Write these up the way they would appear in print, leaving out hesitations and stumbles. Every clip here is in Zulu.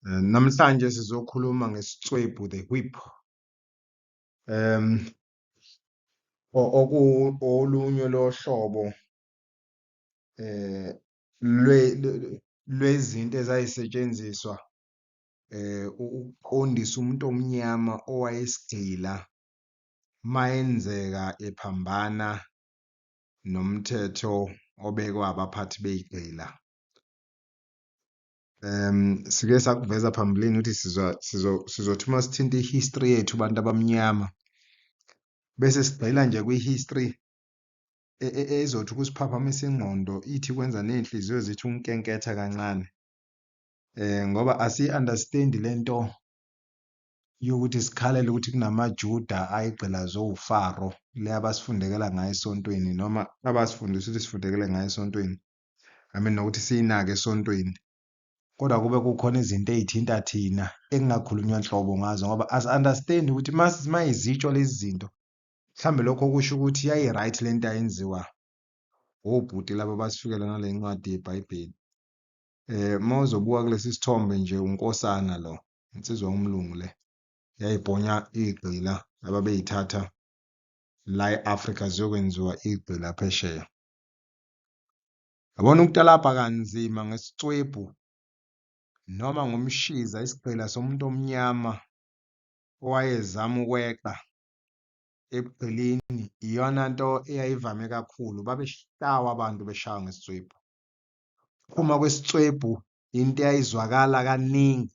Namhlanje sizokhuluma ngesitswebhu, the whip. Um oku olunye lohlobo eh lwe lwezinto ezayisetshenziswa ukuqondisa umuntu omnyama owayesigqila mayenzeka ephambana nomthetho obekwa abaphathi bey'gqila. Sike sakuveza phambilini ukuthi sizothi uma sithinta i-history yethu bantu abamnyama bese sigxila nje kwi-history ezothi ukusiphaphamisa ingqondo, ithi kwenza ney'nhliziyo zithi ukunkenketha kancane, ngoba asiyi-understand-i lento yokuthi sikhalele ukuthi kunamaJuda ayegqilazwe uFaro, le abasifundekela ngayo esontweni noma abasifundisa ukuthi sifundekele ngayo esontweni, I mean nokuthi siyinake esontweni, kodwa kube kukhona izinto ey'thinta thina ekungakhulunywa nhlobo ngazo ngoba asi-understand ukuthi mayizitsho lezi zinto mhlawumbe lokho kusho ukuthi yayi-right lento ayenziwa obhuti laba abasifikela nale ncwadi yeBhayibheli. Uma uzobuka kulesi sithombe nje unkosana lo, insizwa yomlungu le, yayibhonya iy'gqila ababey'thatha la e-Afrika ziyokwenziwa iy'gqila phesheya. Yabona ukutalabha kanzima ngesitswebhu noma ngomshiza isigqila somuntu omnyama owayezama ukweqa ebugqilini iyona nto eyayivame kakhulu. Babeshawa abantu beshawa ngesitswebhu. Ukuphuma kwesitswebhu into eyayizwakala kaningi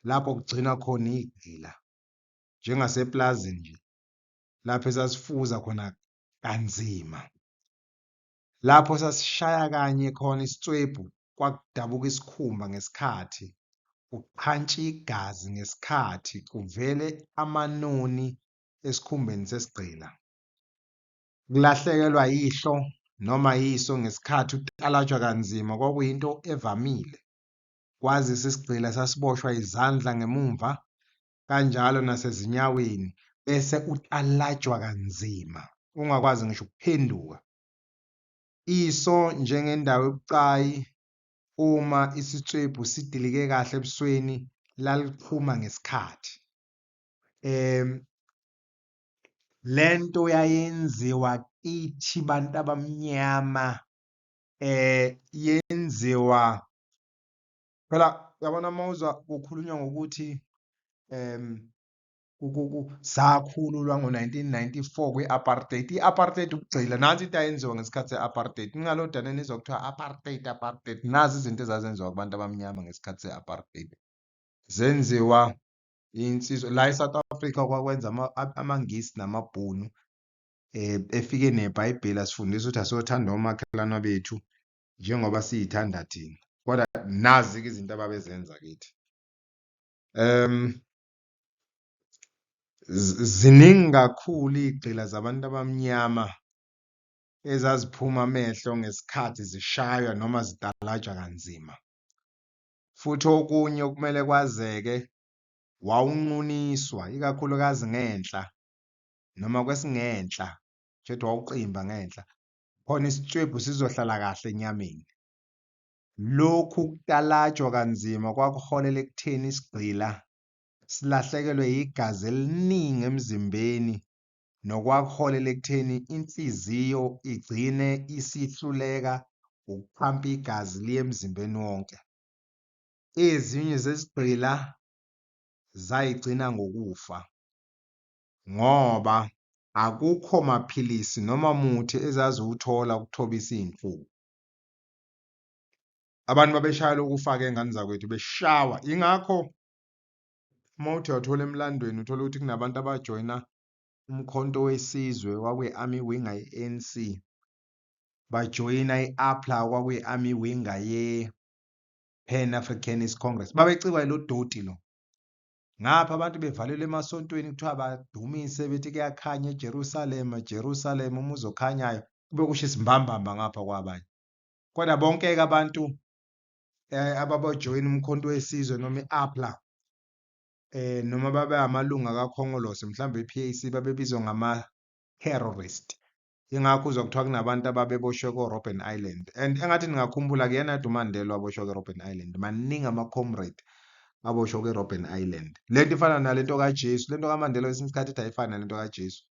lapho kugcinwa khona iy'gqila njengaseplazini nje lapho esasifuza khona kanzima. Lapho sasishaya kanye khona isitswebhu kwakudabuka isikhumba ngesikhathi, kuqhantsha igazi ngesikhathi, kuvele amanoni esikhumbeni sesigqila. Kulahlekelwa yihlo noma yiso ngesikhathi utalatshwa kanzima kwakuyinto evamile. Kwazise isigqila sasiboshwa izandla ngemumva kanjalo nasezinyaweni bese utalajwa kanzima ungakwazi ngisho ukuphenduka. Iso njengendawo ebucayi uma isitswebhu sidilike kahle ebusweni laliqhuma ngesikhathi. Lento yayenziwa kithi bantu abamnyama, yenziwa phela uyabona uma uzwa kukhulunywa ngokuthi sakhululwa ngo-1994 kwi-apartheid. I-apartheid ukugxila nansi into ayenziwa ngesikhathi se-apartheid. Ningalodane nizwa kuthiwa apartheid, apartheid. Nazi izinto ezazenziwa kubantu abamnyama ngesikhathi se-apartheid. Zenziwa insizwa la e-South Africa kwakwenza amaNgisi namabhunu, efike neBhayibheli asifundisa ukuthi asiyothanda omakhelwane bethu njengoba siyithanda thina, kodwa nazi-ke izinto ababezenza kithi. Ziningi kakhulu iy'gqila zabantu abamnyama ezaziphuma amehlo ngesikhathi zishaywa noma zitalajwa kanzima. Futhi okunye okumele kwazeke, wawunquniswa ikakhulukazi ngenhla noma kwesingenhla, kushuthi wawuqimba ngenhla, khona isitswebhu sizohlala kahle enyameni. Lokhu kutalajwa kanzima kwakuholela ekutheni isigqila silahlekelwe igazi eliningi emzimbeni, nokwakuholela ekutheni inhliziyo igcine isihluleka ukuphampa igazi liye emzimbeni wonke. Ezinye zezigqila zayigcina ngokufa ngoba akukho maphilisi noma muthi ezaziwuthola ukuthobisa iy'nhlungu. Abantu babeshayela ukufa-ke ngane zakwethu, beshawa. Ingakho uma uthi uyathola emlandweni uthola ukuthi kunabantu abajoyina uMkhonto weSizwe kwakuyi-Army Winger ye-ANC, bajoyina i-APLA kwakuyi-Army Winger ye-Pan Africanist Congress. Babecikwa yilo doti lo. Ngapha abantu bevalelwe emasontweni kuthiwa badumise bethi kuyakhanya eJerusalema, Jerusalema umuzi okhanyayo, kube kusho isimbambamba ngapha kwabanye. Kodwa bonke-ke abantu ababojoyina uMkhonto weSizwe noma i-APLA, noma babe amalunga kaKhongolose mhlawumbe i-PAC, babebizwa ngama-terrorist. Ingakho uzwa kuthiwa kunabantu ababeboshwe ko-Robben Island. And engathi ningakhumbula kuyena yedwa uMandela waboshwa ko-Robben Island. Maningi ama-comrade Baboshwa kwi-Robben Island. Le nto ifana nalento kaJesu, le nto kaMandela kwesinye isikhathi ithi ayifani nalento kaJesu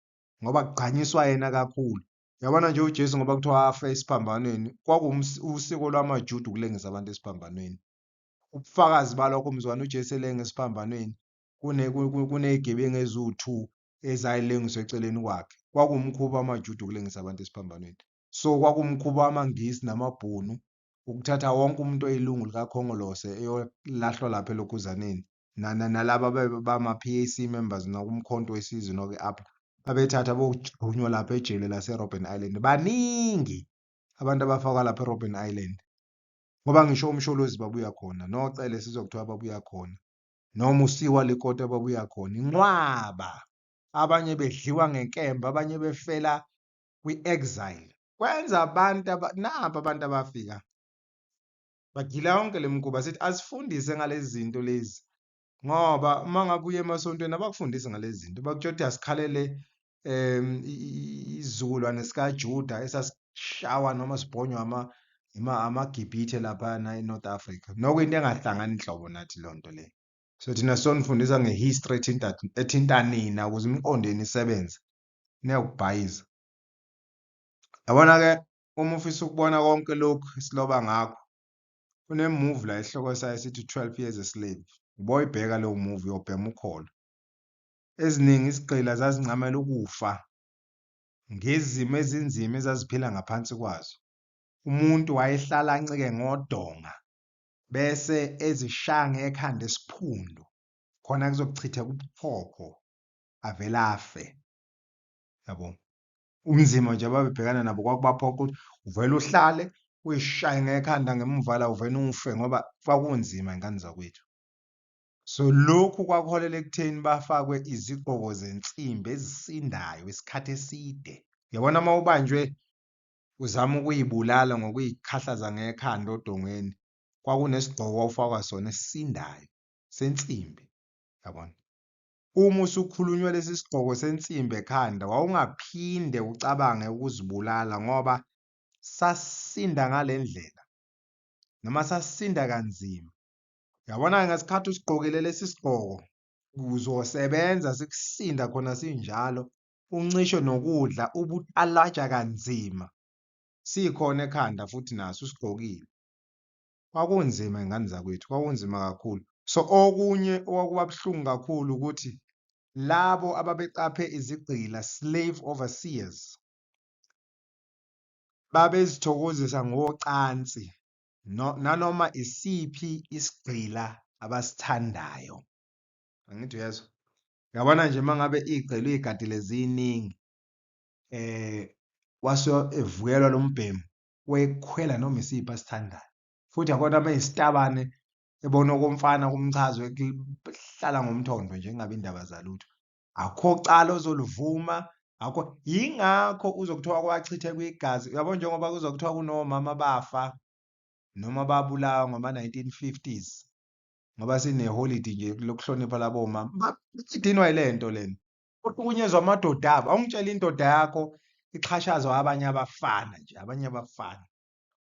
ngoba kugqanyiswa yena kakhulu. Yabona nje uJesu ngoba kuthiwa wafa esiphambanweni, kwakuwusiko lwamaJuda ukulengisa abantu esiphambanweni. Ubufakazi balokho mzukwane uJesu elenga esiphambanweni kuney'gebengu eziwu-two ezayilengiswa eceleni kwakhe. Kwakuwumkhuba wamaJuda ukulengisa abantu esiphambanweni. So kwakuwumkhuba wamaNgisi namaBhunu ukuthatha wonke umuntu oyilungu likaKhongolose eyolahlwa lapha elokhuzaneni nalaba bama-P_A_C members nakuMkhonto weSizwe nakwi-A_P_L_A babethatha bogqunywa lapha ejele lase-Robben Island. Baningi abantu abafakwa lapha e-Robben Island ngoba ngisho uMsholozi babuya khona, noCele sizwa kuthiwa babuya khona, noma uSiwa Lekota babuya khona, inqwaba. Abanye bedliwa ngenkemba, abanye befela kwi-exile. Kwenza abantu napa abantu abafika bagila yonke le mikhuba. Sithi asifundise ngalezi zinto lezi ngoba uma ngabe uye emasontweni abakufundisi ngalezi zinto, bakutshela ukuthi asikhalele isizukulwane sikaJuda esasishawa noma sibhonywa amaGibhithe laphayana e-North Africa. Nokuyinto engahlangani nhlobo nathi leyo nto leyo. So thina sizonifundisa nge-history ethinta ethinta nina ukuze imiqondo yenu isebenze, niyakubhayiza. Yabona-ke uma ufisa ukubona konke lokhu esiloba ngakho, kune-movie la esihloko sayo sithi 12 Years a Slave. Uboyibheka leyo movie uyobhema ukholo. Eziningi izigqila zazincamela ukufa ngezimo ezinzima ezaziphila ngaphansi kwazo. Umuntu wayehlala ancike ngodonga bese ezishaya ngekhanda esiphundu khona kuzochitheka ubuchopho avele afe, yabo. Ubunzima nje ababebhekana nabo kwakubaphoqa ukuthi uvele uhlale uyishaye ngekhanda ngemuva la uvele ufe ngoba kwakunzima ingane zakwethu. So lokhu kwakuholela ekutheni bafakwe izigqoko zensimbi ezisindayo isikhathi eside. Uyabona uma ubanjwe uzama ukuyibulala ngokuyikhahlaza ngekhanda odongeni, kwakunesigqoko owawufakwa sona esisindayo sensimbi, yabona. Uma usukhulunywa lesi sigqoko sensimbi ekhanda, wawungaphinde ucabange ukuzibulala ngoba sasisinda ngale ndlela noma sasisinda kanzima. Uyabona-ke ngesikhathi usigqokile lesi sigqoko uzosebenza sikusinda khona sinjalo, uncishwe nokudla ubutalaja kanzima, sikhona ekhanda futhi naso usigqokile. Kwakunzima ingane zakwethu, kwakunzima kakhulu. So okunye okwakuba buhlungu kakhulu ukuthi labo ababeqaphe izigqila, slave overseers, babezithokozisa ngocansi nanoma isiphi isigqila abasithandayo. Angithi uyezwa? Uyabona nje uma ngabe iy'gqila uy'gadile ziningi, wase evukelwa lo mbhemu, wayekhwela noma isiphi asithandayo. Futhi yabona uma eyisitabane ebona okomfana kumchaza hlala ngomthondo nje kungabi indaba zalutho. Akukho cala ozolivuma, akukho. Yingakho uzwe kuthiwa kwachitheka igazi. Uyabo njengoba kuzwa kuthiwa kunomama abafa noma babulawa ngama-1950s ngoba sineholidi nje lokuhlonipha labo mama, badinwa yile nto lena. Kuhlukunyezwa amadoda abo. Awungitshele indoda yakho ixhashazwa abanye abafana nje, abanye abafana.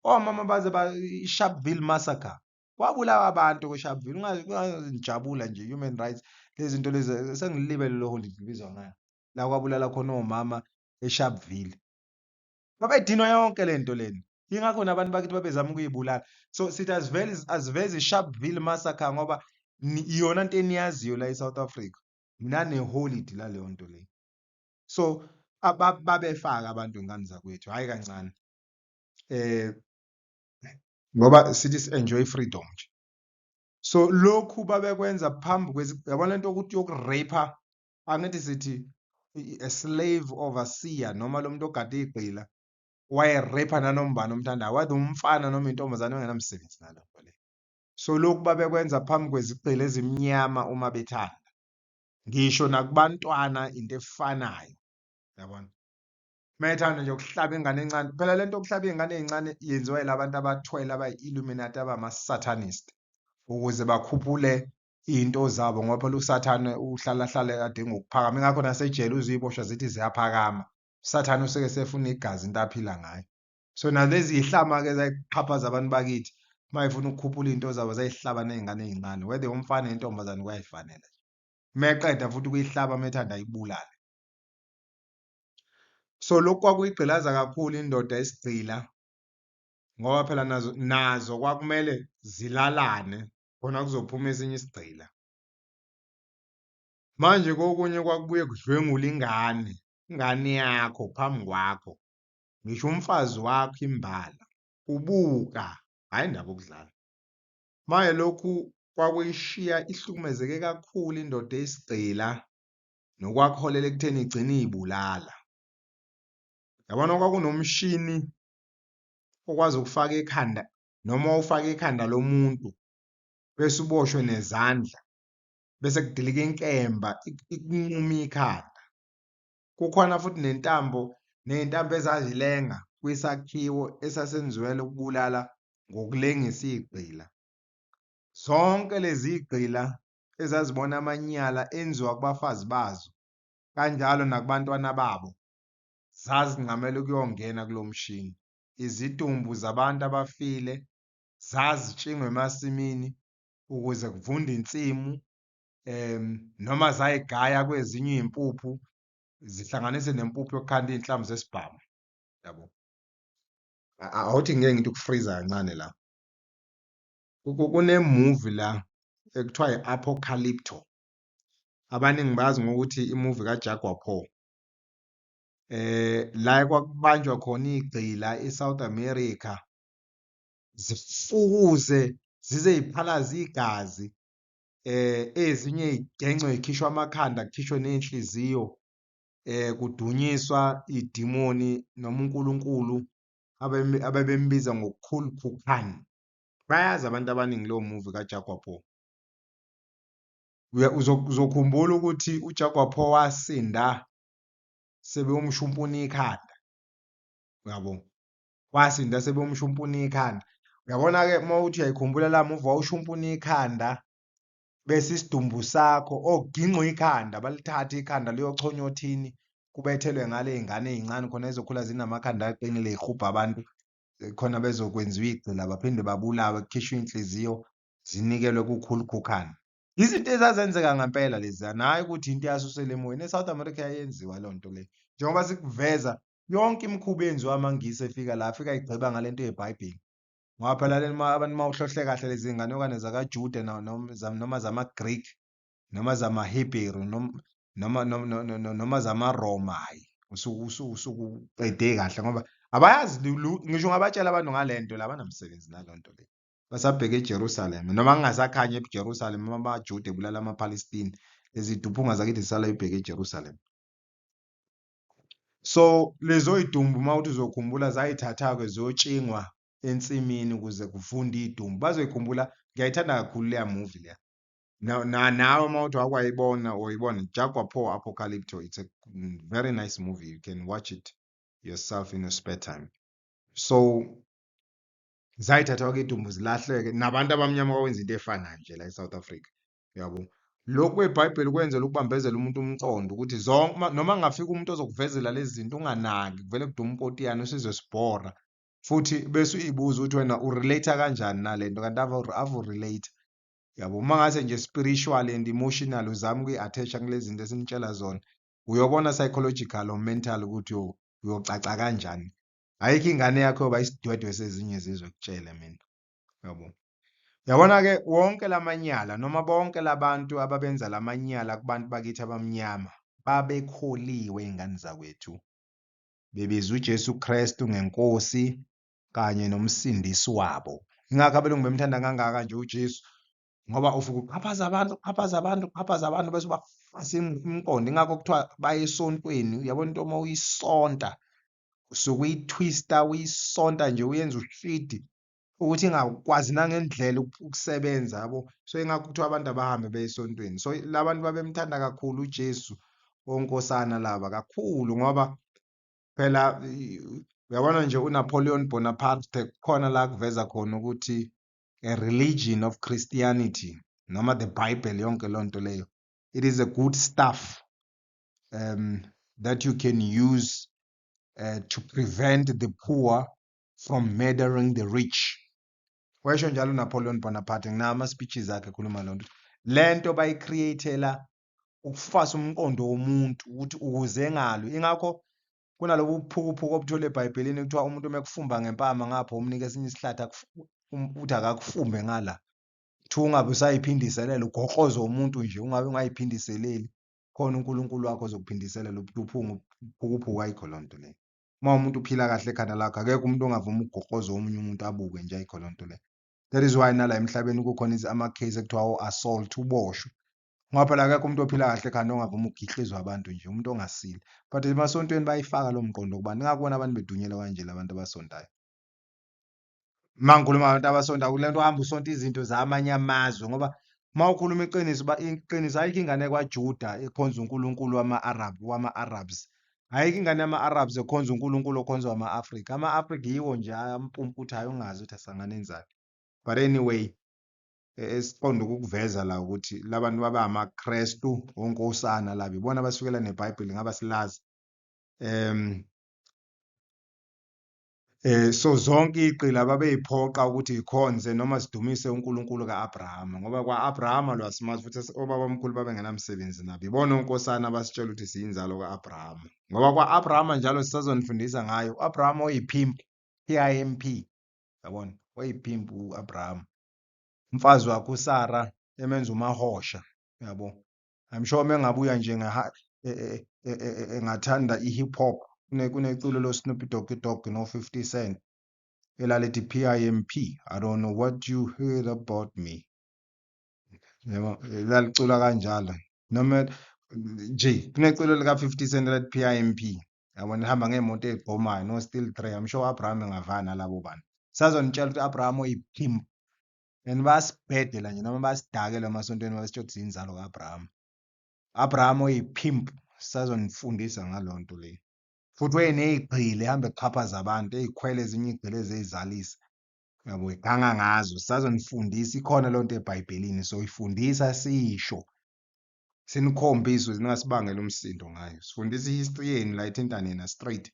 Omama baze ba i-Sharpeville massacre. Kwabulawa abantu kwi-Sharpeville. Ungajabula nje human rights lezi zinto lezi sengilibele lo holidi libizwa ngani. La kwabulala khona omama eSharpeville. Babedinwa yonke le nto lena. Yingakho nabantu bakithi babezama ukuyibulala. So sithi asivele asiveze i-Sharpeville massacre ngoba iyona nto eniyaziyo la e-South Africa. Naneholidi laleyo nto leyo. So babefaka abantu ingane zakwethu, hhayi kancane. Ngoba sithi si-enjoy freedom nje. So lokhu babekwenza phambi yabona lento yokuthi yoku-rape, angithi sithi a slave overseer noma lo muntu ogada iy'gqila waye-rape nanoma ubani omthandayo, whether umfana noma intombazane engenamsebenzi naloo nto leyo. So lokhu babekwenza phambi kwezigqila ezimnyama uma bethanda. Ngisho nakubantwana into efanayo, yabona. Uma ethanda nje ukuhlaba ingane encane, phela lento yokuhlaba iy'ngane ey'ncane yenziwa yila bantu abathwele abayi-Illuminati abama-satanist ukuze bakhuphule iy'nto zabo ngoba phela usathane uhlala hlale adinga ukuphakama. Ingakho nasejele uzwe iy'boshwa zithi ziyaphakama. Usathane usuke esefuna igazi into aphila ngayo. So nalezi y'hlama-ke ezayixhaphaza abantu bakithi Uma efuna ukukhuphula iy'nto zabo zayihlaba ney'ngane ey'ncane, whether umfana nentombazane kuyayifanela nje. Meqeda futhi ukuyihlaba methanda ayibulale. So lokhu kwakuyigqilaza kakhulu indoda esigqila ngoba phela nazo nazo kwakumele zilalane khona kuzophuma esinye isigqila. Manje kokunye kwakubuye kudlwengule ingane, ingane yakho phambi kwakho, ngisho umfazi wakho imbala ubuka, hhayi indaba yokudlala. Manje lokhu kwakuyishiya ihlukumezeke kakhulu indoda eyisigqila nokwakuholela ekutheni igcine iy'bulala. Yabona kwakunomshini okwazi ukufaka ikhanda noma ufake ikhanda lomuntu bese uboshwe nezandla bese kudilika inkemba ikunquma ikhanda. Kukhona futhi nentambo ney'ntambo ezazilenga kwisakhiwo esasenziwela ukubulala ngokulengisa iy'gqila. Zonke lezi gqila ezazibona amanyala enziwa kubafazi bazo kanjalo nakubantwana babo zazincamela ukuyongena kulo mshini. Izidumbu zabantu abafile zazitshingwa emasimini ukuze kuvunde insimu noma zayigaya kwezinye iy'mpuphu zihlanganise nempuphu yokukhanda iy'nhlamvu zesibhamu, yabo. Awuthi ngeke ngithi ukufriza kancane la. Kune-movie la ekuthiwa i-Apocalypto. Abaningi bazi ngokuthi i-movie kaJaguar Paw. La ekwakubanjwa khona iy'gqila e-South America zifukuze zize y'phalaze igazi ezinye y'gencwe y'khishwe amakhanda kukhishwe ney'nhliziyo kudunyiswa idimoni noma uNkulunkulu ababembiza ngoKukulkan. Bayazi abantu abaningi leyo movie kaJaguar Paw. Uzokhumbula ukuthi uJaguar Paw wasinda sebeyomshumpuna ikhanda, uyabo? Wasinda sebeyomshumpuna ikhanda. Uyabona-ke uma uthi uyayikhumbula la movie wawushumpuna ikhanda bese isidumbu sakho ogingqwa ikhanda balithathe ikhanda liyochonywa othini kubethelwe ngale y'ngane ey'ncane khona ezokhula zinamakhanda aqinile y'hubha abantu khona bezokwenziwa igqila baphinde babulawe kukhishwe iy'nhliziyo zinikelwe kuKhulukhukhane. Izinto ezazenzeka ngempela leziyana, hhayi ukuthi into eyasusela emoyeni. E-South America yayenziwa leyo nto leyo. Njengoba sikuveza yonke imikhuba eyenziwa amaNgisi efika la, afika ayigqiba ngale nto yeBhayibheli. Ngoba phela le abantu uma uhlohle kahle lezi nganekwane zakaJuda noma zama-Greek noma zamaHebheru noma zamaRoma, hhayi usuke uqede kahle ngoba abayazi ngisho ungabatshela abantu ngale nto la abanamsebenzi naleyo nto leyo. Basabheke eJerusalema noma kungasakhanyi eJerusalema amaJuda ebulala amaPalestina lezi duphunga zakithi zisala ibheke eJerusalema. So lezo y'dumbu uma uthi uzokhumbula zayithatha-ke ziyotshingwa ensimini ukuze kuvunde iy'dumbu. Bazoyikhumbula, ngiyayithanda kakhulu leya movie leya. Nawe uma uthi wakwayibona uyibona Jaguar Paw Apocalypto, it's a very nice movie, you can watch it yourself in your spare time. So zayithathwa-ke idumbu zilahleke nabantu abamnyama bakwenza into efanayo nje la e-South Africa, uyabo. Lokhu kweBhayibheli kwenzela ukubambezela umuntu umqondo ukuthi zonke noma kungafika umuntu ozokuvezela lezi zinto unganaki kuvele kudume upotiyane usizwe sibhora futhi bese uyibuza ukuthi wena urelate kanjani nale nto kanti ave urelate yabo. Uma ngase nje spiritual and emotional uzame ukuyi-attach-a kulezi zinto esinitshela zona uyobona psychological or mental ukuthi uyocaca kanjani. Ayikho ingane yakho yoba isidwedwe sezinye izizwe kutshele mina, yabo. Uyabona-ke wonke lamanyala noma bonke labantu ababenza lamanyala kubantu bakithi abamnyama babekholiwe iy'ngane zakwethu, bebiza uJesu Kristu ngenkosi kanye nomsindisi wabo. Ingakho abelungu bemthanda kangaka nje uJesu ngoba ufike uqhaphaza abantu uqhaphaza abantu uqhaphaza abantu bese ubafasa imiqondo. Ingakho kuthiwa baye esontweni, uyabona into uma uyisonta usuke uyithwista uyisonta nje uyenza ushidi ukuthi ingakwazi nangendlela ukusebenza yabo. So ingakho kuthiwa abantu abahambe beye esontweni. So la bantu babemthanda kakhulu uJesu onkosana laba kakhulu ngoba phela uyabona nje uNapoleon Bonaparte kukhona la kuveza khona ukuthi a religion of Christianity noma the Bible yonke loo nto leyo it is a good stuff that you can use to prevent the poor from murdering the rich. Wayesho njalo uNapoleon Bonaparte, nginawo ama-speeches akhe ekhuluma loo nto. Le nto bayi-create-ela ukufasa umqondo womuntu ukuthi ukuze engalwi. Ingakho kunalobu buphukuphuku obuthole eBhayibhelini kuthiwa umuntu uma ekufumba ngempama ngapha umnike esinye isihlathi uthi akakufumbe ngala. Kuthiwa ungabe usayiphindiselela ugoqoze umuntu nje ungabe ungayiphindiseleli khona uNkulunkulu wakho ozokuphindiselela ubuphukuphuku ayikho loo nto leyo. Uma umuntu uphila kahle ekhanda lakho akekho umuntu ongavuma ukugoqoza omunye umuntu abuke nje ayikho loo nto leyo. That is why nala emhlabeni kukhona ama-case ekuthiwa o-assault uboshwe. Ngoba phela akekho umuntu ophila kahle ekhanda ongavuma ukugihlizwa abantu nje umuntu ongasile. But emasontweni bayifaka lo mqondo kubantu. Ingakho abantu bedunyelwa kanje la bantu abasontayo. Uma ngikhuluma ngabantu abasonta kule nto uhamba usonta izinto zamanye amazwe ngoba uma ukhuluma iqiniso iqiniso ayikho ingane kwaJuda ekhonza uNkulunkulu wama-Arab wama-Arabs. Ayikho ingane yama-Arabs ekhonza uNkulunkulu okhonzwa ama-Afrika. Ama-Afrika yiwo nje ampumputhayo ungazi ukuthi asangane enzani. But anyway, esiqonde ukukuveza la ukuthi labantu baba amaKrestu onkosana laba ibona abasukela neBhayibheli ngaba silazi. So zonke igqila babeyiphoqa ukuthi ikhonze noma sidumise uNkulunkulu ka-Abrahama ngoba kwa-Abrahama lo asimazi futhi obabamkhulu babengenamsebenzi nabo. Ibona onkosana abasitshela ukuthi siyinzalo ka-Abrahama ngoba kwa-Abrahama njalo sisazonifundisa ngayo. U-Abrahama oyi-pimp, P-I-M-P, yabona, oyi-pimp u-Abrahama. Umfazi wakhe uSara emenza umahosha, yabo. I'm sure mengabuya nje engathanda i-hip hop kuneculo lo-Snoop Doggy Dogg no-50 Cent elalithi P-I-M-P, I don't know what you heard about me. Yabo, lalicula kanjalo. Noma nje kuneculo lika-50 Cent elathi P-I-M-P. Yabona lihamba ngey'moto ey'gqomayo no-Still Dre. I'm sure u-Abraham engavana nalabo bantu. Sazonitshela ukuthi u-Abraham oyi-pimp. And bayasibhedela nje noma bayasidakela emasontweni basitshela ukuthi siyinzalo ka-Abraham. Abraham oyi-pimp sisazonifundisa ngaleyo nto leyo. Futhi wayeney'gqila ehamba exhaphaza abantu ey'khwela ezinye iy'gqila eziy'zalisa. Yabo iganga ngazo sisazonifundisa ikhona leyo nto eBhayibhelini soyifundisa siyisho. Sinikhombise ukuze ningasibangeli umsindo ngayo. Sifundisa i-history yenu la ithinta nina straight.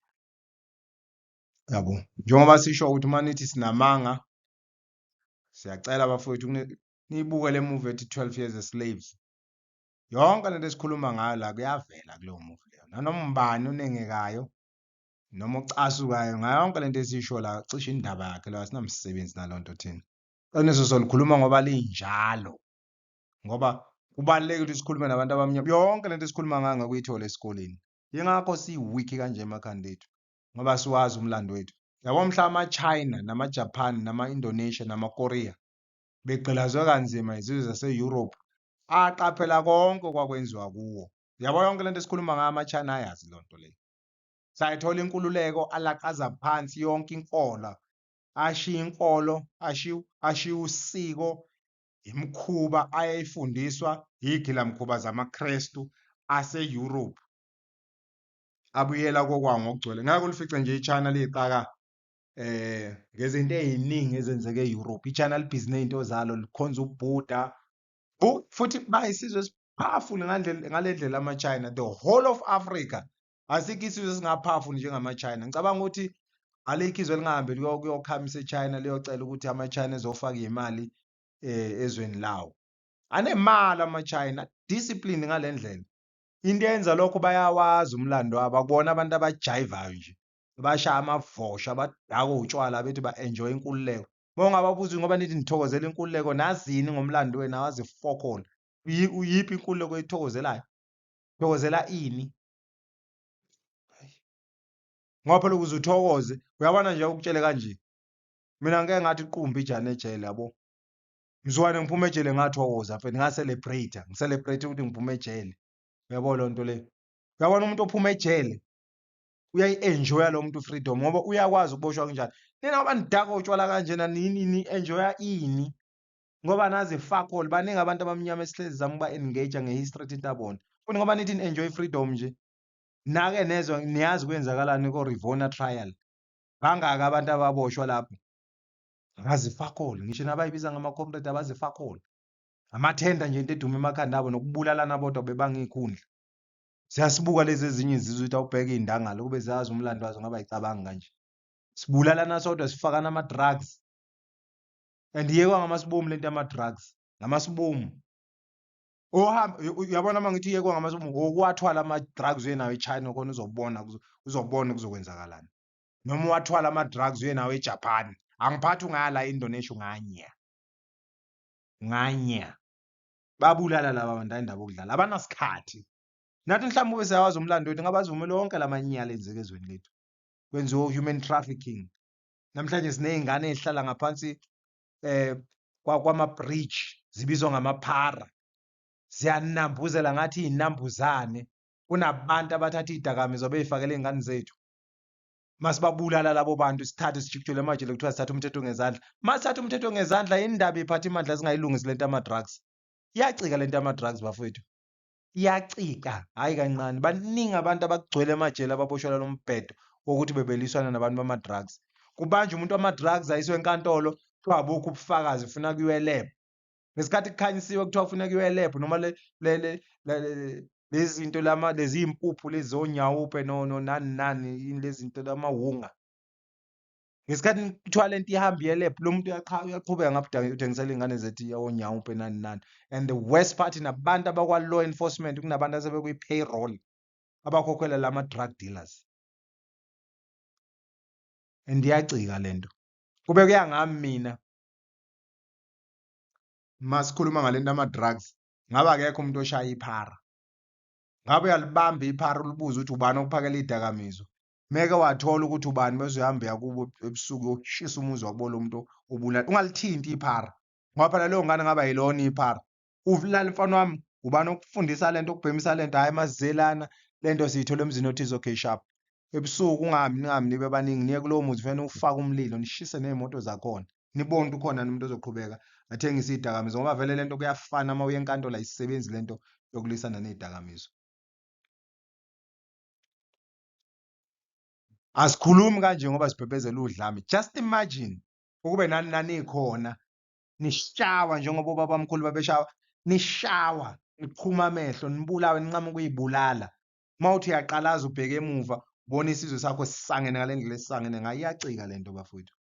Yabo njengoba sisho ukuthi uma nithi sinamanga siyacela bafowethu niyibuke le movie ethi 12 Years a Slave. Yonke lento esikhuluma ngayo la kuyavela kuleyo movie leyo. Nanoma ubani onengekayo noma ocasukayo ngayo yonke lento esiyisho la cishe indaba yakhe la asinamsebenzi naloo nto thina. Iqiniso solikhuluma ngoba linjalo. Ngoba kubalulekile ukuthi sikhulume nabantu abamnyama. Yonke lento esikhuluma ngayo ngeke uyithole esikoleni. Yingakho siyi-weak kanje emakhanda ethu ngoba siwazi umlando wethu. Yabo mhla ama-China nama-Japan nama-Indonesia nama-Korea begqilazwe kanzima izizwe zase-Europe aqaphela konke okwakwenziwa kuwo. Yabo yonke lento esikhuluma ngayo ama-China ayazi loo nto leyo. Sayithola inkululeko alaqaza phansi yonke inkolo, ashiya inkolo, ashiya usiko, imikhuba ayeyifundiswa yigilamkhuba zamaKrestu ase-Europe. Abuyela kokwawo ngokugcwele. Ngeke ulifice nje i-China liyixaka ngezinto ey'ningi ezenzeke e-Europe. I-China libhizi ney'nto zalo likhonza uBuddha. Futhi bayisizwe esi-powerful ngale ndlela ama-China. The whole of Africa asikho isizwe esinga-powerful njengama-China. Ngicabanga ukuthi alikho izwe elingahambi liyokhamisa e-China liyocela ukuthi ama-China ezofaka imali ezweni lawo. Anemali ama-China, discipline ngale ndlela. Into eyenza lokho bayawazi umlando wabo, akubona abantu abajayivayo nje, abashaya amavosho, abadakwa utshwala bethi ba-enjoy inkululeko. Uma ungababuza ngoba nithi nithokozela inkululeko nazini ngomlando wenu awazi fokol. Uyiphi inkululeko oyithokozelayo? Thokozela ini? Ngoba phela ukuze uthokoze, uyabona nje ukutshele kanje. Mina ngike ngathi qumbi ijane ejele yabo. Mzukwane ngiphuma ejele ngathokoza mfethu nga-celebrate, ngi-celebrate ukuthi ngiphuma ejele. Uyabo leyo nto leyo. Uyabona umuntu ophuma ejele uyayi-enjoya lo muntu freedom ngoba uyakwazi ukuboshwa kanjani. Nina ngoba nidakwa utshwala kanjena nini ni-enjoya ini? Ngoba nazi fuck all baningi abantu abamnyama esihlezi zama ukuba engage nge-history ethinta bona. Futhi ngoba nithi ni-enjoy freedom nje nake nezwa niyazi kwenzakalani ko-Rivonia trial. Bangaki abantu ababoshwa lapho? Abazi fuck all ngisho nabayibiza ngama-comrade abazi fuck all. Amathenda nje into eduma emakhanda abo nokubulalana bodwa bebanga iy'khundla. Siyasibuka lezi ezinye izizwe ukuthi awubheke iy'ndangalo kube zazi umlando wazo ngabe ayicabangi kanje. Sibulalana sodwa sifakana ama-drugs. And iyekwa ngamasibomu lento yama-drugs, ngamasibomu. Ohamba uyabona uma ngithi iyekwa ngamasibomu, ngokuwathwala ama-drugs uye nawo eChina khona uzobona, uzobona kuzokwenzakalani. Noma uwathwala ama-drugs uye nawo eJapan. Angiphathi ungaya la e-Indonesia unganya. Unganya. Babulala laba bantu, hayi indaba yokudlala. Abanasikhathi. Nathi mhlawumbe ube siyawazi umlando wethu ngabe azivumele wonke la manyala enzeka ezweni lethu. Kwenziwa human trafficking. Namhlanje siney'ngane ey'hlala ngaphansi kwama-bridge, zibizwa ngamaphara. Ziyanambuzela ngathi iy'nambuzane. Kunabantu abathatha iy'dakamizwa bey'fakele iy'ngane zethu. Masibabulala labo bantu, sithathe sijikijele emajele, kuthiwa sithatha umthetho ngezandla. Masithatha umthetho ngezandla, indaba iphatha imandla singayilungisi lento yama-drugs. Iyacika lento yama-drugs bafowethu. Iyacika, hhayi kancane. Baningi abantu abagcwele emajele ababoshelwa lo mbhedo wokuthi bebeliswana nabantu bama-drugs. Kubanjwa umuntu wama-drugs ayiswe enkantolo, kuthiwa abukho ubufakazi, funa kuyiwe e-lab. Ngesikhathi kukhanyisiwe kuthiwa kufuna kuyiwe e-lab, noma lezi zinto lama lezi iy'mpuphu lezi zonyawupe no nani nani, yini lezi zinto lamawunga. Ngesikhathi kuthiwa lento ihamba iye e-lab, lo muntu uyaqhubeka ngapha uthengisela iy'ngane zethu onyawupe nani nani. And the worst part, nabantu abakwa-law enforcement, kunabantu asebekwi-payroll abakhokhela lama-drug dealers. And iyacika lento. Kube kuya ngami mina, masikhuluma ngalento yama-drugs, ngabe akekho umuntu oshaya iphara. Ngabe uyalibamba iphara ulibuze ukuthi ubani okuphakela iy'dakamizwa. Meke wathola ukuthi ubani, bese uyahamba uya kubo ebusuku uyoshisa umuzi wakubo lo muntu obulala. Ungalithinti iphara, ngoba phela leyo ngane ngabe ayilona iphara. Ulala mfana wami, ubani okufundisa lento, okubhemisa lento? Hhayi masizelana, lento siyithola emzini othize, okay sharp. Ebusuku ungahambi, ningahambi nibe baningi, niye kulowo muzi ufike niwufake umlilo, nishise ney'moto zakhona. Nibone ukuthi ukhona yini umuntu ozoqhubeka athengise iy'dakamizwa, ngoba vele lento kuyafana uma uya enkantolo ayisebenzi lento yokulwisana ney'dakamizwa. Asikhulumi kanje ngoba sibhebhezela udlame. Just imagine ukube nani nanikhona nishawa njengoba obabamkhulu babeshawa, nishawa, niqhuma amehlo, nibulawe, nincama ukuyibulala. Uma uthi uyaqalaza ubheke emuva, ubona isizwe sakho sisangene ngale ndlela esisangene ngayo. Iyacika lento bafowethu.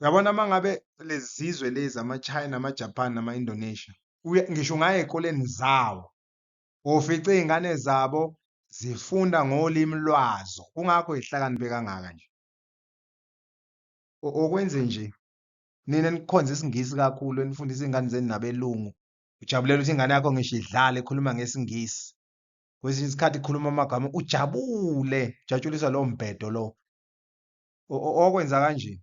Uyabona uma ngabe lezi zizwe lezi, ama-China, ama-Japan, nama-Indonesia, ngisho ungaya ey'koleni zawo, ufice iy'ngane zabo zifunda ngolimi lwazo. Kungakho y'hlakaniphe kangaka nje. Okwenze nje, nina enikhonza isiNgisi kakhulu, enifundisa iy'ngane zenu nabelungu, ujabulela ukuthi ingane yakho ngisho idlala ikhuluma ngesiNgisi. Kwesinye isikhathi ikhuluma amagama, ujabule, ujatshuliswa lowo mbhedo lowo. Okwenza kanje,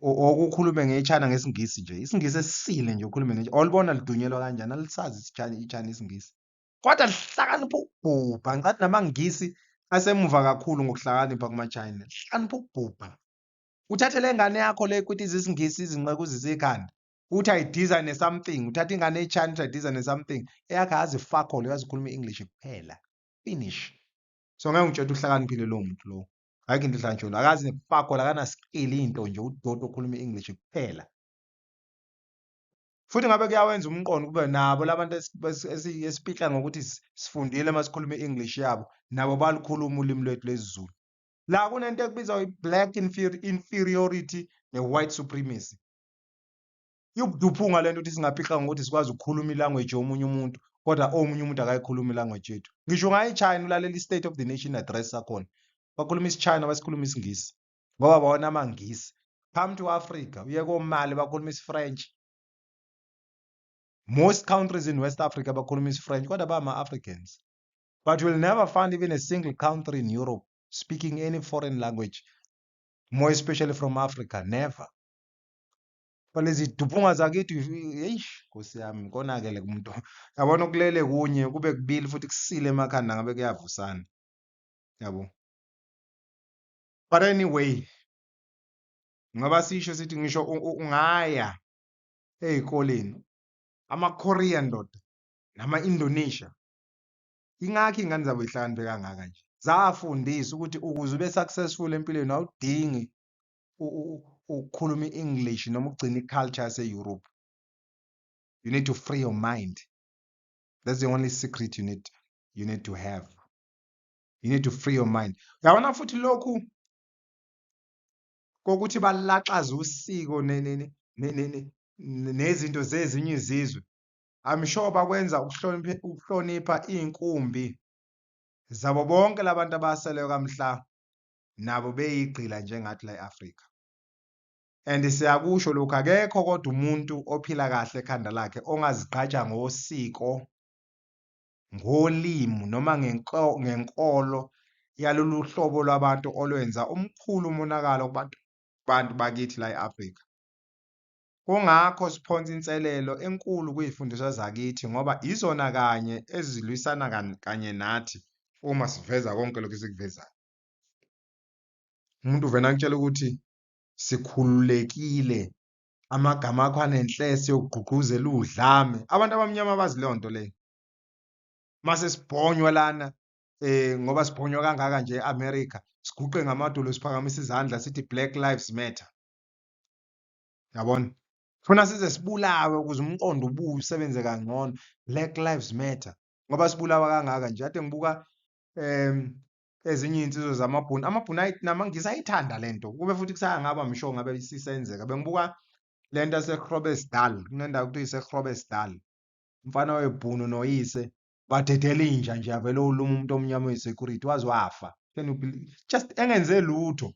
okukhulume ngeChina ngesiNgisi nje, isiNgisi esisile nje ukhulume nje, olibona lidunyelwa kanjani, alisazi iChina isiNgisi. Kodwa lihlakanipha ukubhubha, ngicathi namaNgisi asemuva kakhulu ngokuhlakanipha kuma-China. Lihlakanipha ukubhubha. Uthathe le ngane yakho le kwitiza isiNgisi izinqekuzise ikhanda, uthi ayi-design something, uthatha ingane eChina uthi ayi-design something, eyakhe ayazi fuck all, uyazi ukhuluma i-English kuphela. Finish. So ngeke ngitshele ukuthi uhlakaniphile lowo muntu lowo. Ayikho into ehlakaniphile, akazi ne-fuck all, akana-skill into nje, udoti okhuluma i-English kuphela. Futhi ngabe kuyawenza umqondo kube nabo labantu esipihla ngokuthi sifundile uma sikhuluma i-English yabo, nabo balukhuluma ulimi lwethu lwesiZulu. La kunento ekubizwa i-black inferiority ne-white supremacy. Iwubuduphunga lento ukuthi singapihla ngokuthi sikwazi ukukhuluma i-language yomunye umuntu, kodwa omunye umuntu akayikhulumi i-language yethu. Ngisho ungaya eChina ulalela i-State of the Nation Address sakhona, bakhuluma isiChina, basikhuluma isiNgisi ngoba bona amaNgisi. Come to Africa, uye koMali bakhuluma isiFrench. Most countries in West Africa bakhuluma isiFrench, kodwa bama-Africans. But you'll never find even a single country in Europe speaking any foreign language, more especially from Africa, never. Balezi duphunga zakithi, eish Nkosi yami, konakele kumuntu. Yabona kulele kunye kube kubili futhi kusile emakhanda ngabe kuyavusana. Yabo. But anyway, ngoba sisho sithi ngisho ungaya ey'koleni, ama-Korean ndoda nama-Indonesia, ingakho iy'ngane zabo y'hlakaniphe kangaka nje. Zafundiswa ukuthi ukuze ube successful empilweni awudingi ukukhuluma i-English noma ukugcina i-culture yase-Europe. You need to free your mind. That's the only secret you need to have. You need to free your mind. Uyabona futhi lokhu kokuthi balaxaze usiko nezinto zezinye izizwe, I'm sure bakwenza ukuhlonipha iy'nkumbi zabo bonke labantu abaseleyo kamhla nabo beyigqila njengathi la e-Afrika. And siyakusho lokhu, akekho kodwa umuntu ophila kahle ekhanda lakhe ongazigqaja ngosiko, ngolimi noma ngenkolo yalolu hlobo lwabantu olwenza omkhulu umonakalo kubantu bantu bakithi la e-Afrika. Kungakho siphonsa inselelo enkulu kuy'fundiswa zakithi ngoba izona kanye ezilwisana kanye nathi uma siveza konke lokhu esikuvezayo. Umuntu uvele akutshela ukuthi sikhululekile, amagama akho anenhlese yokugqugquzela udlame. Abantu abamnyama bazi leyo nto leyo. Mase sibhonywa lana ngoba sibhonywa kangaka nje e-America, siguqe ngamadolo siphakamisa izandla sithi Black Lives Matter. Yabona? Funa size sibulawe ukuze umqondo ubuye usebenze kangcono. Black Lives Matter. Ngoba sibulawa kangaka nje. Kade ngibuka ezinye iy'nsizwa zamabhunu. Amabhunu namaNgisi ayithanda le nto. Kube futhi kusangaba msho ngabe isisenzeka. Bengibuka le nto yaseGroblersdal. Kunendawo kuthiwa iseGroblersdal. Umfana webhunu noyise badedela inja nje avele uluma umuntu omnyama oyi-security waze wafa. Can you believe? Just engenze lutho.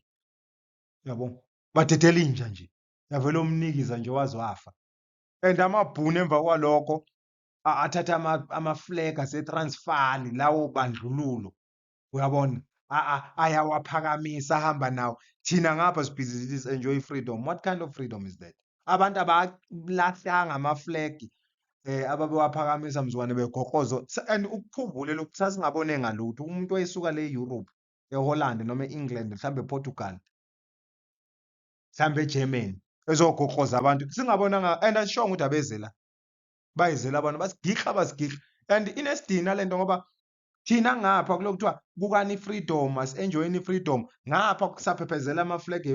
Yabo. Badedela inja nje. Yavele umnikiza nje waze wafa. And amabhunu emva kwalokho athatha ama-flag ase-Transvaal lawo bandlululo. Uyabona? Ayawaphakamisa ahamba nawo. Thina ngapha sibhizi sithi enjoy freedom. What kind of freedom is that? Abantu abalahlanga ama-flag ababewaphakamisa mzukwane begoqozo. And ukukhumbule lokhu sasingabone ngalutho. Umuntu oyesuka le Europe, eHolland noma e-England, mhlambe ePortugal, mhlambe eGermany, ezogoqoza abantu. Singabonanga and asishongo ukuthi abeze la. Bayizela abantu basigihla basigihla. And inesidina lento ngoba thina ngapha kulokhu kuthiwa bukani i-freedom, asi-enjoyeni i-freedom. Ngapha kusaphephezela ama-flag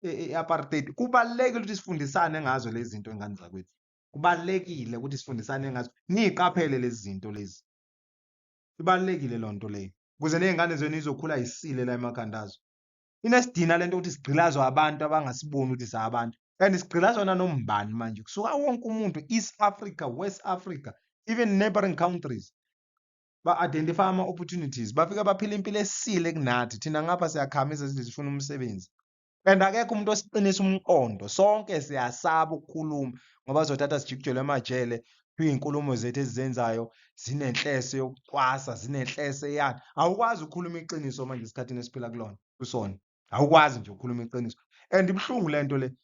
e-apartheid. Kubalulekile ukuthi sifundisane ngazo lezi zinto ingane zakwethu. Kubalulekile ukuthi sifundisane ngazo. Niyiqaphele lezi zinto lezi. Ibalulekile loo nto leyo. Ukuze ney'ngane zenu izokhula yisile la emakhanda azo. Inesidina lento ukuthi sigqilazwe abantu abangasiboni ukuthi sabantu. And sigqilazwa nanoma ubani manje. Kusuka wonke umuntu, East Africa, West Africa, even neighboring countries. Ba-identify ama-opportunities. Bafika baphila impilo esile kunathi. Thina ngapha siyakhamisa sithi sifuna umsebenzi. And akekho umuntu osiqinisa umqondo. Sonke siyasaba ukukhuluma ngoba sizothatha sijikijelwe emajele. Iy'nkulumo zethu esizenzayo zinenhlese yokucwasa, zinenhlese yani. Awukwazi ukukhuluma iqiniso manje esikhathini esiphila kulona, kusona. Awukwazi nje ukukhuluma iqiniso. And ibuhlungu lento le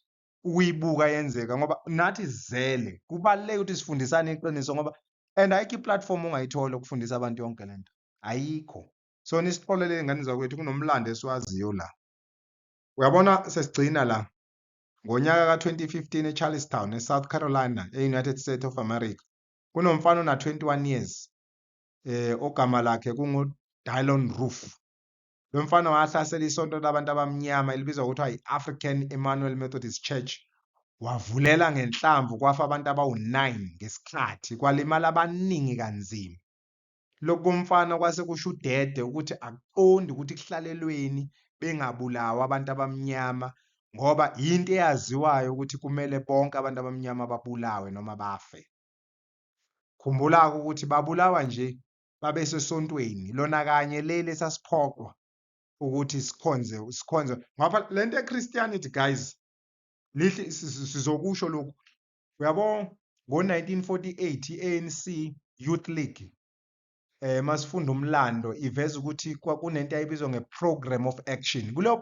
ukuyibuka yenzeka ngoba nathi sizele. Kubalulekile ukuthi sifundisane iqiniso ngoba and ayikho i-platform ongayithola ukufundisa abantu yonke lento. Ayikho. So nisixolele ngane zakwethu, kunomlando esiwaziyo la. Uyabona sesigcina la ngonyaka ka-2015 eCharleston, eSouth Carolina, e-United States of America. Kunomfana ona 21 years ogama lakhe kungu Dylann Roof. Lo mfana wahlasela isonto labantu abamnyama elibizwa ngokuthiwa i-African Emmanuel Methodist Church. Wavulela ngenhlamvu kwafa abantu abawu-9 ngesikhathi, kwalimala abaningi kanzima. Lokhu komfana kwase kusho udede ukuthi akuqondi ukuthi kuhlalelweni bengabulawa abantu abamnyama ngoba yinto eyaziwayo ukuthi kumele bonke abantu abamnyama babulawe noma bafe. Khumbula-ke ukuthi babulawa nje babesesontweni lona kanye leli esasiphoqwa ukuthi sikhonze sikhonze ngoba lento ye-Christianity guys lihle sizokusho lokhu. Uyabo ngo-1948 i-ANC Youth League masifunda umlando iveza ukuthi kwakunento ayibizwa nge-program of action. Kuleyo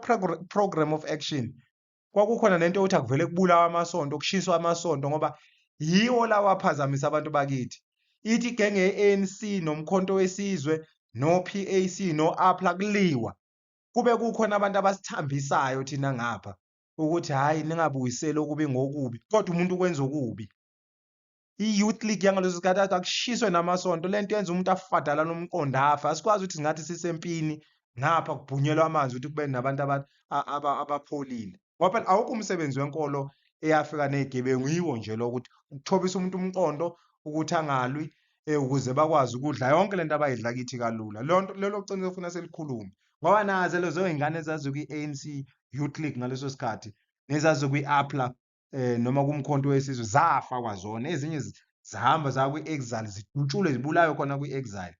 program of action kwakukhona nento yokuthi akuvele kubulawa amasonto, kushiswa amasonto ngoba yiwo lawa aphazamisa abantu bakithi. Ithi igenge ye-ANC noMkhonto weSizwe no-PAC no-APLA kuliwa. Kube kukhona abantu abasithambisayo thina ngapha ukuthi hhayi ningabuyiseli okubi ngokubi, kodwa umuntu ukwenza okubi. I-Youth League yangaleso sikhathi athi akushiswe namasonto, lento yenza umuntu afadalale umqondo afe. Asikwazi ukuthi singathi sisempini ngapha kubhunyelwa amanzi ukuthi kube nabantu abapholile. Ngoba phela awukho umsebenzi wenkolo eyafika ney'gebengu, yiwo nje lo ukuthi ukuthobisa umuntu umqondo ukuthi angalwi, Ukuze bakwazi ukudla yonke lento abayidla kithi kalula. Lonto lelo qiniso funa selikhulume. Ngoba nazo lezo y'ngane ezazikwi-ANC Youth League ngaleso sikhathi nezazikwi-APLA noma kuMkhonto weSizwe zafa kwazona. Ezinye zihamba zaya kwi-exile zidutshulwe zibulawe khona kwi-exile.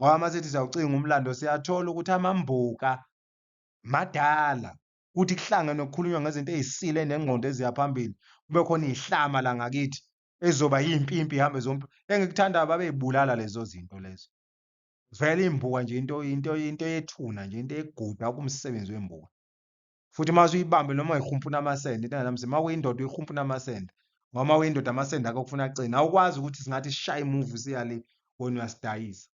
Ngoba uma sithi siyawucinga umlando siyathola ukuthi amambuka madala kuthi kuhlangenwe kukhulunywa ngezinto ey'sile nengqondo eziya phambili kube khona iy'hlama la ngakithi ezizoba yimpimpi ihambe zompi. Engikuthandayo babey'bulala lezo zinto lezo. Vele imbuka nje into yethuna nje into yeguda kumsebenzi wembuka. Futhi uma usuyibambe noma uyihumpuna amasende into enganamsebenzi. Uma kuyindoda uyihumpuna amasende ngoba uma uyindoda amasende akho kufuna aqine. Awukwazi ukuthi singathi sishaye imuvi siya le wena uyasidayisa.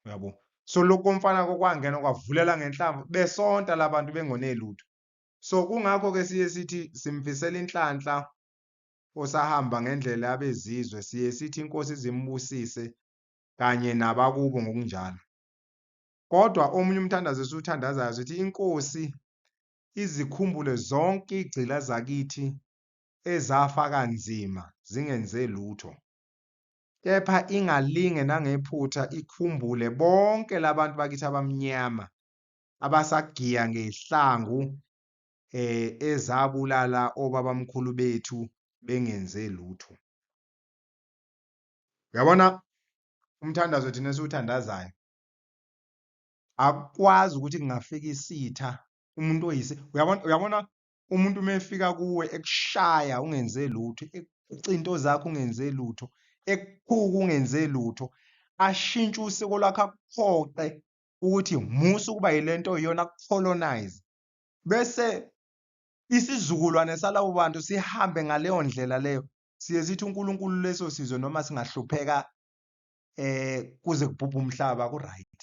Uyabo? So lokhu komfana kokwangena kwavulela ngenhlamvu besonta labantu bengone lutho. So kungakho-ke siye sithi simfisela inhlanhla osahamba ngendlela yabezizwe siye sithi inkosi izimbusise kanye nabakubo ngokunjalo. Kodwa omunye umthandazo esiwuthandazayo sithi inkosi izikhumbule zonke igcila zakithi ezafa kanzima zingenze lutho. Kepha ingalinge nangephutha ikhumbule bonke labantu bakithi abamnyama abasagiya ngezihlangu ezabulala obabamkhulu bethu bengenze lutho. Uyabona umthandazo thina esiwuthandazayo akukwazi ukuthi kungafika isitha umuntu oyise uyabona uyabona umuntu uma efika kuwe ekushaya ungenze lutho ekucinto zakho ungenze lutho ekuphuka ungenze lutho ashintshe usiko lwakho akuphoqe ukuthi musa ukuba yilento oyiyona akucolonize bese isizukulwane salabo bantu sihambe ngaleyo ndlela leyo siye sithi uNkulunkulu leso sizwe noma singahlupheka kuze kubhubhe umhlaba ku right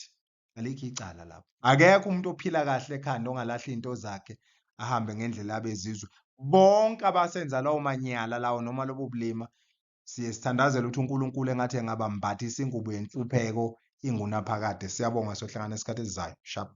alikho icala lapho akekho umuntu ophila kahle ekhanda ongalahla izinto zakhe ahambe ngendlela abezizwe bonke abasenza lawo manyala lawo noma lobo bulima siye sithandazele ukuthi uNkulunkulu engathi engabambathisa ingubo yenhlupheko ingunaphakade. Siyabonga sohlangana esikhathi esizayo. Sharp.